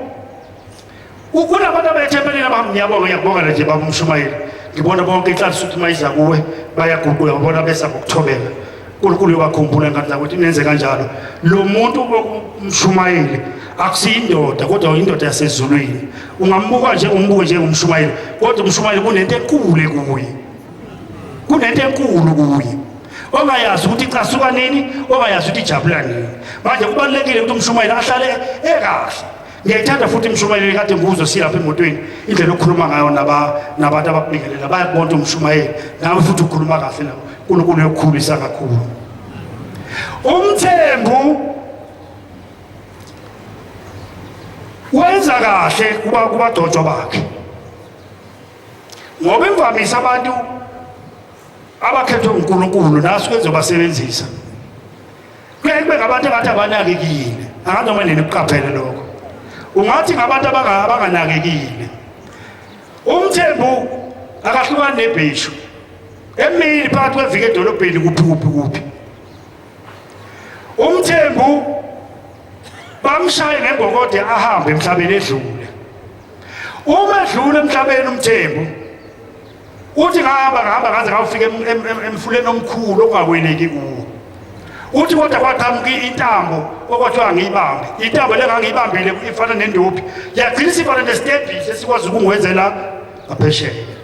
kunabantu abethempelini abahamba ngiyabonga ngiyakubonga nje baba umshumayeli. Ngibona bonke inhlanhla ukuthi mayiza kuwe bayaguqula ngibona besa ngokuthobeka. uNkulunkulu uyobakhumbula ngane zakwethu nenze kanjalo. Lo muntu umshumayeli akusiyindoda kodwa indoda yasezulwini. Ungambuka nje umbuke njengomshumayeli kodwa umshumayeli kunento enkulu kuye. Kunento enkulu kuye. Ongayazi ukuthi icasuka nini, ongayazi ukuthi ijabula nini. Manje kubalulekile ukuthi umshumayeli ahlale ekahle. Ngiyayithanda futhi imshumayeli kade ngikuzwe silapha emotweni indlela okhuluma ngayo naba nabantu abakubingelela bayakubona ukuthi umshumayeli nawe futhi ukhuluma kahle nabo. uNkulunkulu uyokukhulisa kakhulu. Umthembu wenza kahle kuba kubagcotshwa bakhe. Ngoba imvamisa abantu abakhethwe uNkulunkulu nasu ezobasebenzisa. Kuyaye kube ngabantu engathi abanakekile. Angazi noma nini kuqaphele lokho. Ungathi ngabantu abanganakekile. Umthembu akahlukani nebheshu. Emini phakathi kweviki edolobheni kuphi kuphi kuphi. Umthembu bamshaye ngembokode ahambe emhlabeni edlule. Uma edlule emhlabeni umthembu uthi ngahamba ngahamba ngaze ngawufika emfuleni omkhulu okungakweleki kuwo. Uthi kodwa kwaqhamuka intambo okwathiwa ngiyibambe. Intambo le ngangiyibambile ifana nendophi. Yagcina isifana nesitebhisi esikwazi ukungwenzela ngaphesheya.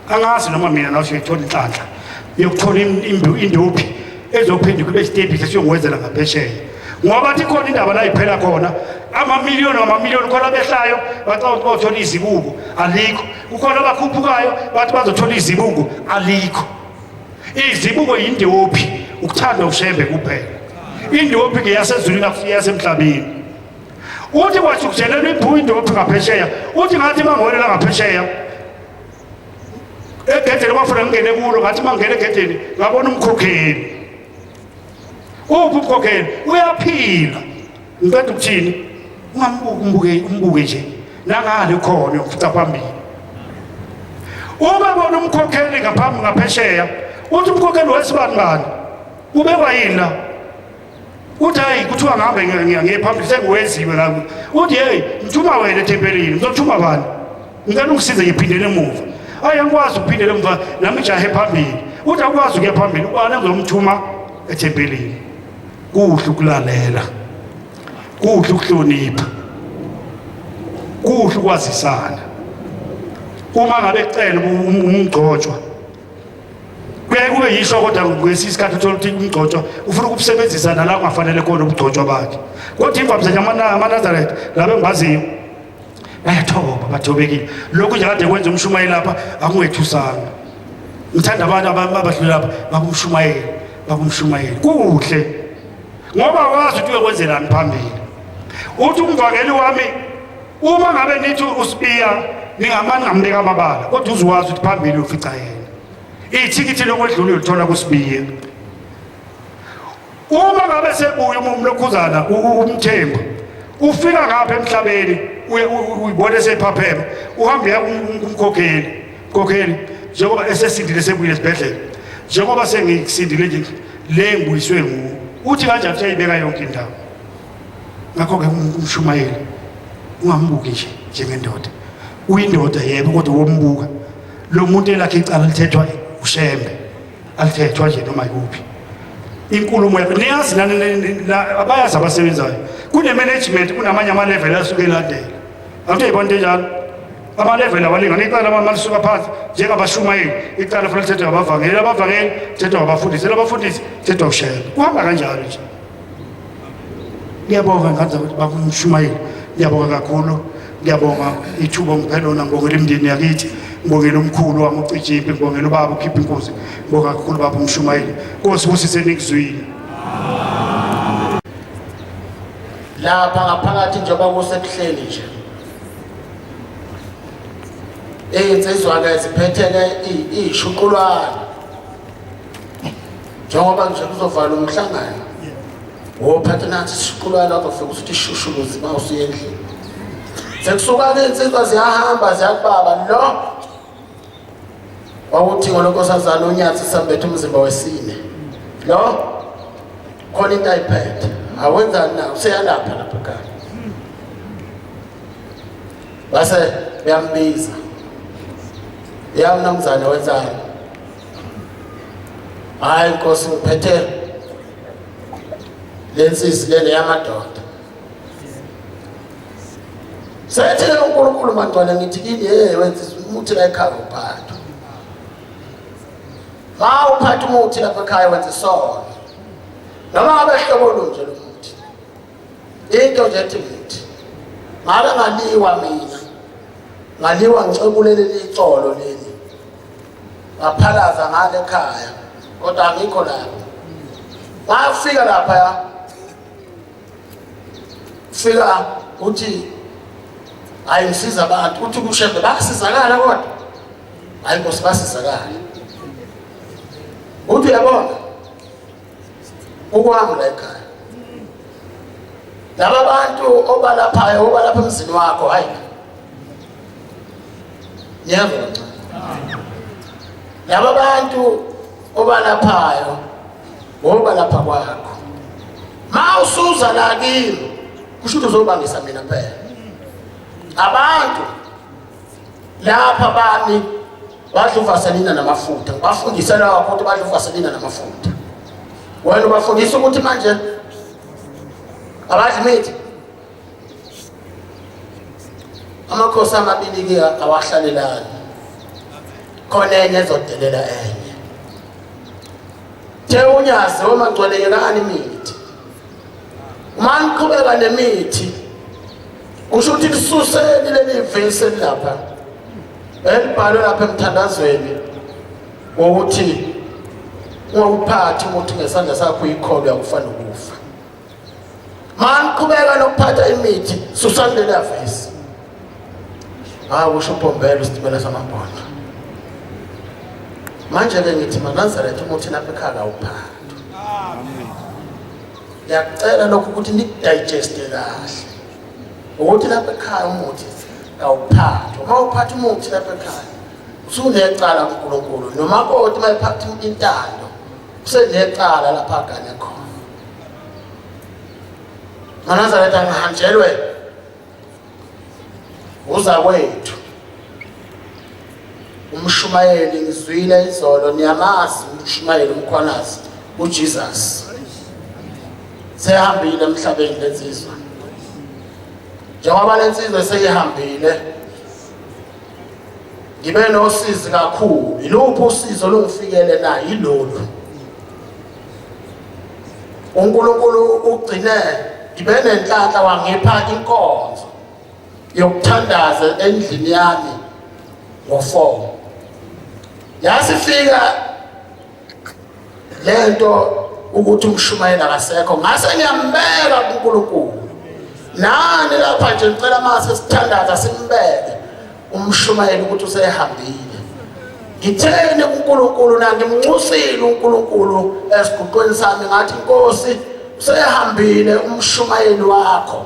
Angazi noma mina nawe siyithola inhlanhla yokuthola indophi ezophenduka ibe isitebhisi esiyongwenzela ngaphesheya. Ngoba athi khona indaba la iphela khona amamiliyoni amamiliyoni khona abehlayo bacabanga ukuthi bazothola izibuko alikho. Kukhona abakhuphukayo bathi bazothola izibuko alikho. Izibuko yindophi ukuthandwa uShembe kuphela. Indophi ngeyasezulwini akusiyo eyasemhlabeni. Uthi kwathi kujelelwa ibhu indophi ngaphesheya. Uthi ngathi mangiwelela ngaphesheya egedeni kwafuna ngingene kulo ngathi mangingena egedeni ngabona umkhokheli. Uphi umkhokheli? Uyaphila. Ngiqeda ukuthini? Ungambuki umbuke umbuke nje. Nangale khona uyokufica phambili. Uma bona umkhokheli ngaphambi ngaphesheya, uthi umkhokheli wesibani bani? Ubekwa yini la? Uthi hayi kuthiwa ngihambe ngiye phambili sengiweziwe la. Uthi hey, ngithuma wena ethempelini, ngizothuma bani? Ngicela ungisize ngiphindele emuva. Hayi angikwazi ukuphindela emuva nami ngijahe phambili. Uthi akwazi ukuya phambili, ubani engizomthuma ethempelini? Kuhle ukulalela. Kuhle ukuhlonipha. Kuhle ukwazisana. Uma ngabe kucela umgcotshwa kuyaye kube yisho kodwa ngesinye isikhathi uthola ukuthi umgcotshwa ufuna ukubusebenzisa nala kungafanele khona ubugcotshwa bakhe. Kodwa imvamisa nje amaNazaretha laba engibaziyo bayathoba bathobekile. Lokhu nje kade kwenza umshumayeli lapha akungethusanga. Ngithanda abantu abadlula lapha bakumshumayeli bakumshumayeli kuhle ngoba wazi ukuthi uyokwenzelani phambili. Uthi umvangeli wami uma ngabe nithi uSibiya ningamani ngambeka amabala kodwa uzuwazi ukuthi phambili ufica yena. Ithikithi lokwedlula uyolithola kuSibiya. Uma ngabe sebuya umlokhuzana umthembu ufika ngapha emhlabeni uyibona esephaphema uhamba uya kumkhokheli mkhokheli njengoba esesindile sebuyile esibhedlela njengoba sengisindile nje le ngibuyiswe nguwe uthi kanjani useyibeka yonke indawo. Ngakho-ke umshumayeli ungambuki nje njengendoda. Uyindoda yebo kodwa wombuka lo muntu elakhe icala lithethwa uShembe alithethwa nje noma ikuphi. Inkulumo yakhe niyazi nani abayazi abasebenzayo kune-management kunamanye ama-level asuke elandela. Awuthi uyayibona into enjalo? Ama-level awalingani icala malisuka phansi njengabashumayeli icala fanele lithethwe ngabavangeli abavangeli lithethwe ngabafundisi elabafundisi lithethwa uShembe. Kuhamba kanjalo nje. Ngiyabonga ngane zakwethu baba umshumayeli. Ngiyabonga kakhulu. Ngiyabonga ithuba ongiphe lona ngibongela imindeni yakithi. Ngibongela umkhulu wami uCijimpi, ngibongela ubaba ukhipha inkosi. Ngibonga kakhulu baba umshumayeli. Nkosi busise nikuzwile. Lapha ngaphakathi njengoba kusekuhleli nje. Iy'nsizwa-ke ziphethe-ke iy'shuqulwane njengoba nje kuzovala umhlangano wophatha nathi isishuqulwane wazofika usuthi ishushuluzi uma usuya endlini. Sekusuka-ke iy'nsizwa ziyahamba ziyakubaba lo wawuthi ngolonkosazana unyathi sambethe umzimba wesine lo khona into ayiphethe awenzani na useyalapha lapha ekhaya base beyambiza ya mnumzane wenzani hayi nkosi ngiphethe lensisi lele yamadoda sethile uNkulunkulu mangcwele ngithi kini hey wenza umuthi la ekhaya uphatha ma uphatha umuthi lapha ekhaya wenza isono noma ngabe hlobo olunje lo muthi into nje ethi muthi ngabe ngaliwa mina ngaliwa ngicebule leli ixolo leli ngaphalaza ngale ekhaya kodwa angikho lapho ngafika lapha ya fika uthi hayi ngisiza abantu uthi kushembe basizakala kodwa hayi nkosi basizakala uthi uyabona ukwami la ekhaya laba bantu obalaphayo obalapha emzini wakho hayi niyeva kancane laba bantu obalaphayo ngobalapha kwakho ma usuza la kimi kusho ukuthi uzobangisa mina phela abantu lapha bami badla uvaselina namafutha ngibafundise lawa ukuthi badla uvaselina namafutha wena ubafundisa ukuthi manje abadli imithi amakhosi amabili ke awahlalelani khona enye ezodelela enye the unyazi omangcweleyekani imithi uma niqhubeka nemithi kusho ukuthi lisuseni leli vesi elilapha elibhalwe lapha emthandazweni wokuthi ungawuphathi umuthi ngesandla sakho uyikholwa uyakufa nokufa maniqhubeka nokuphatha imithi susani leliya vesi hayi kusho ubhombela isitimela samabhondo manje-ke ngithi manazaretha umuthi lapha ekhaya kawuphathwa ngiyakucela lokhu ukuthi nikudigeste kahle ukuthi lapha ekhaya umuthi kawuphathwa uma uphatha umuthi lapha ekhaya usunecala kuNkulunkulu nomakoti uma ephatha intando usenecala lapha agane khona manazaretha ngihanjelwe uzakwethu umshumayeli ngizwile izolo niyamazi umshumayeli umkhwanazi uJesus sehambile emhlabeni lensizwa njengoba lensizwa seyihambile ngibe nosizi kakhulu iluphi usizo olungifikele na yilolu uNkulunkulu ugcine ngibe nenhlanhla wangipha inkonzo yokuthandaza endlini yami ngo-4 yasifika lento ukuthi umshumayeli akasekho ngase ngiyambeka kuNkulunkulu nani lapha nje ngicela mase sithandaza simbeke umshumayeli ukuthi usehambile ngitheni kuNkulunkulu na ngimnxusile uNkulunkulu esiguqweni sami ngathi Nkosi usehambile umshumayeli wakho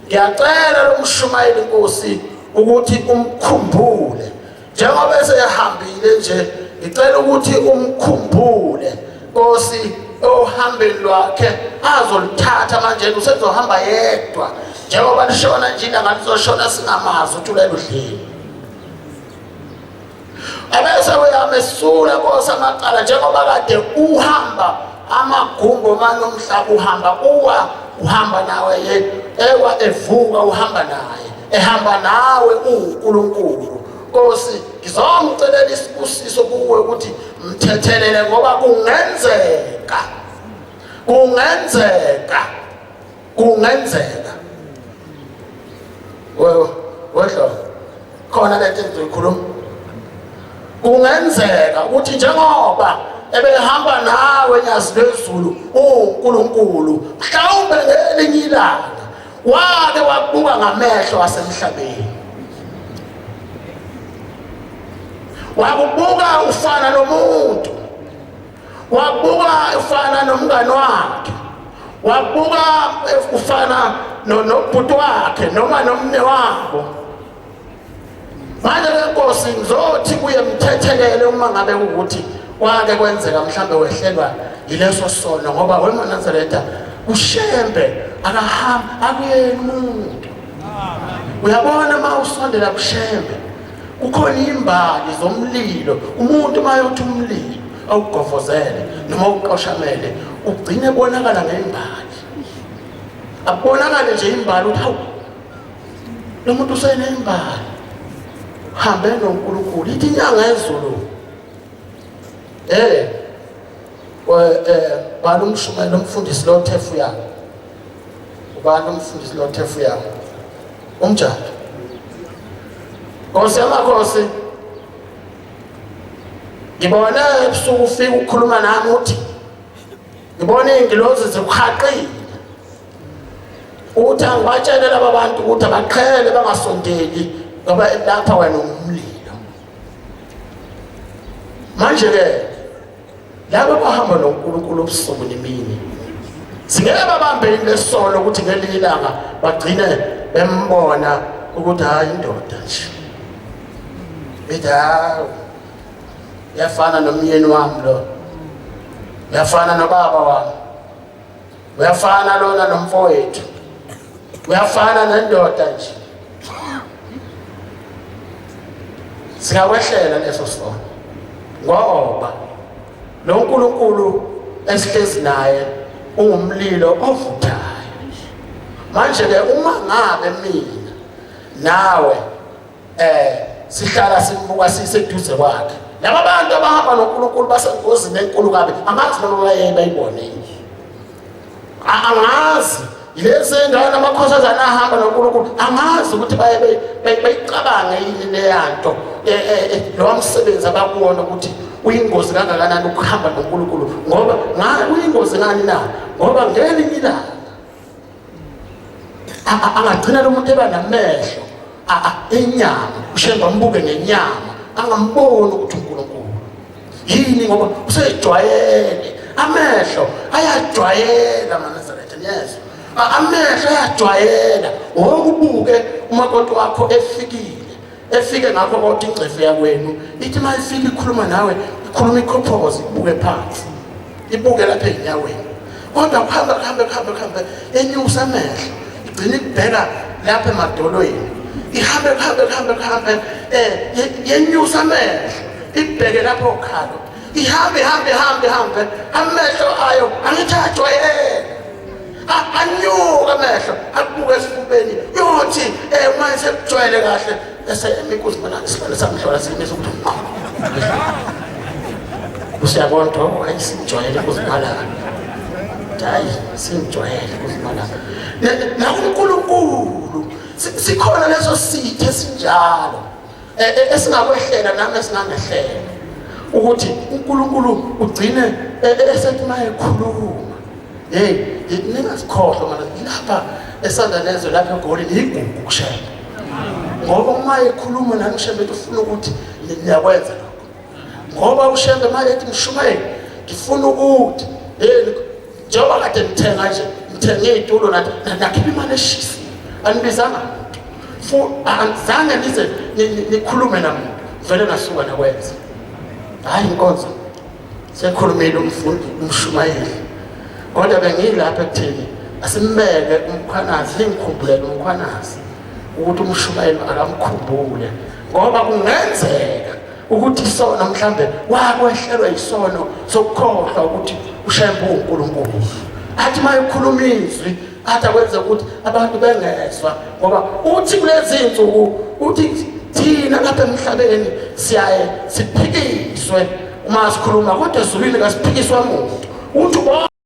ngiyacela lo mshumayeli Nkosi ukuthi umkhumbule njengoba esehambile nje ngicela ukuthi umkhumbule Nkosi ohambeni lwakhe azoluthatha manje usezohamba yedwa njengoba lishona nje ilanga lizoshona singamazi ukuthi uleludlini ebese uyamesula Nkosi amacala njengoba kade uhamba amagumbi omane omhlaba uhamba uwa uhamba nawe ye ewa evuka uhamba naye ehamba nawe uNkulunkulu Nkosi ngizomcelela isibusiso kuwe ukuthi mthethelele ngoba kungenzeka kungenzeka kungenzeka wewe wedlo khona lento engizoyikhuluma kungenzeka ukuthi njengoba ebehamba nawe nyazi lwezulu uNkulunkulu mhlawumbe ngelinye ilanga wake wabuka ngamehlo asemhlabeni. Wakubuka ufana nomuntu, wabuka ufana nomngani wakhe, wabuka ufana nobhuti wakhe noma nomne wabo. Manje ke Nkosi, ngizothi kuye mthethelele uma ngabe ukuthi kwake kwenzeka mhlambe wehlelwa yileso sono, ngoba wemaNazaretha uShembe akahambi akuyena umuntu. Uyabona uma usondela kuShembe kukhona imbali zomlilo, umuntu uma yothi umlilo awugovozele noma uqoshamele ugcine ebonakala ngembali, akubonakale nje imbali ukuthi hawu lo muntu usenembali, hambe noNkulunkulu. Ithi inyanga yezulu bani umshumayeli umfundisi lo thefu yakhe, ubani umfundisi lo thefu yakhe umjali Nkosi yamakhosi, ngibone ebusuku ufika ukukhuluma nami uthi ngibone iy'ngilozi zikuhaqile, uthi angibatshele laba bantu ukuthi abaqhele bangasondeli ngoba lapha wena ungumlilo. Manje-ke laba bahamba noNkulunkulu ubusuku nemini singeke babambe lesono ukuthi ngelinye ilanga bagcine bembona ukuthi hayi indoda nje bethi hawu uyafana nomyeni wami lo, uyafana nobaba wami, uyafana lona nomfowethu, uyafana nendoda nje. Singakwehlela leso sono ngoba lo nkulunkulu esihlezi naye ungumlilo ovuthayo. Manje-ke uma ngabe mina nawe sihlala simbuka siseduze kwakhe, laba bantu abahamba noNkulunkulu basengozini enkulu kabi. Angazi noma baye bayibone, angazi lezi ngane amakhosazana ahamba noNkulunkulu, angazi ukuthi baye bayicabange yini leyanto, lowa msebenzi abakuwona ukuthi uyingozi kangakanani ukuhamba noNkulunkulu. Ngoba uyingozi ngani na? Ngoba ngelinye ilanga angagcina lo muntu eba namehlo enyama, uShembe ambuke ngenyama angamboni ukuthi uNkulunkulu yini, ngoba usejwayele. Amehlo ayajwayela maNazaretha, niyezwa? Amehlo ayajwayela. Wokubuke umakoti wakho efikile, efike ngakho kodwa ingcefe yakwenu ithi uma ifika ikhuluma nawe ikhuluma ikhophoze, ibuke phansi, ibuke lapha ey'nyaweni, kodwa kuhambe kuhambe kuhambe kuhambe enyusa amehlo igcine ikubheka lapha emadolweni, ihambe kuhambe kuhambe kuhambe yenyusa amehlo ibheke lapho okhalo, ihambe ihambe ihambe ihambe amehlo ayo angithi ajwayele anyuka amehlo akubuke esifubeni, yothi uma sekujwayele kahle bese emikuzi bona isilwane samhlola simisa ukuthi usiyabona ukuthi oh hayi singijwayele ukuzimalaka, hayi singijwayele ukuzimalaka. NakuNkulunkulu sikhona leso sithe esinjalo esingakwehlela nami esingangehlela, ukuthi uNkulunkulu ugcine esethi uma ekhuluma, hey ningasikhohlwa mana lapha eSandanezwe lapha eGoli niyigugu kuShembe, ngoba uma ekhuluma nami uShembe ethi ufuna ukuthi niyakwenza lokho, ngoba uShembe uma ethi mshumayeli ngifuna ukuthi hey njengoba kade nithenga nje nithenge iy'tulo nakhipha imali eshisa, anibizanga muntu, anizange nize nikhulume namuntu, vele nasuka nakwenza. Hhayi inkonzo sekhulumile umfundi umshumayeli, kodwa bengiyilapha ekutheni asimbeke uMkhwanazi, ningikhumbulele uMkhwanazi ukuthi umshumayeli akamkhumbule, ngoba kungenzeka ukuthi isono mhlambe wakwehlelwa isono sokukhohlwa ukuthi uShembe uNkulunkulu, athi uma ekhuluma izwi athi akwenze ukuthi abantu bengezwa, ngoba uthi kulezi zinsuku uthi thina lapha emhlabeni siyaye siphikiswe uma sikhuluma, kodwa ezulwini kasiphikiswa muntu. Uthi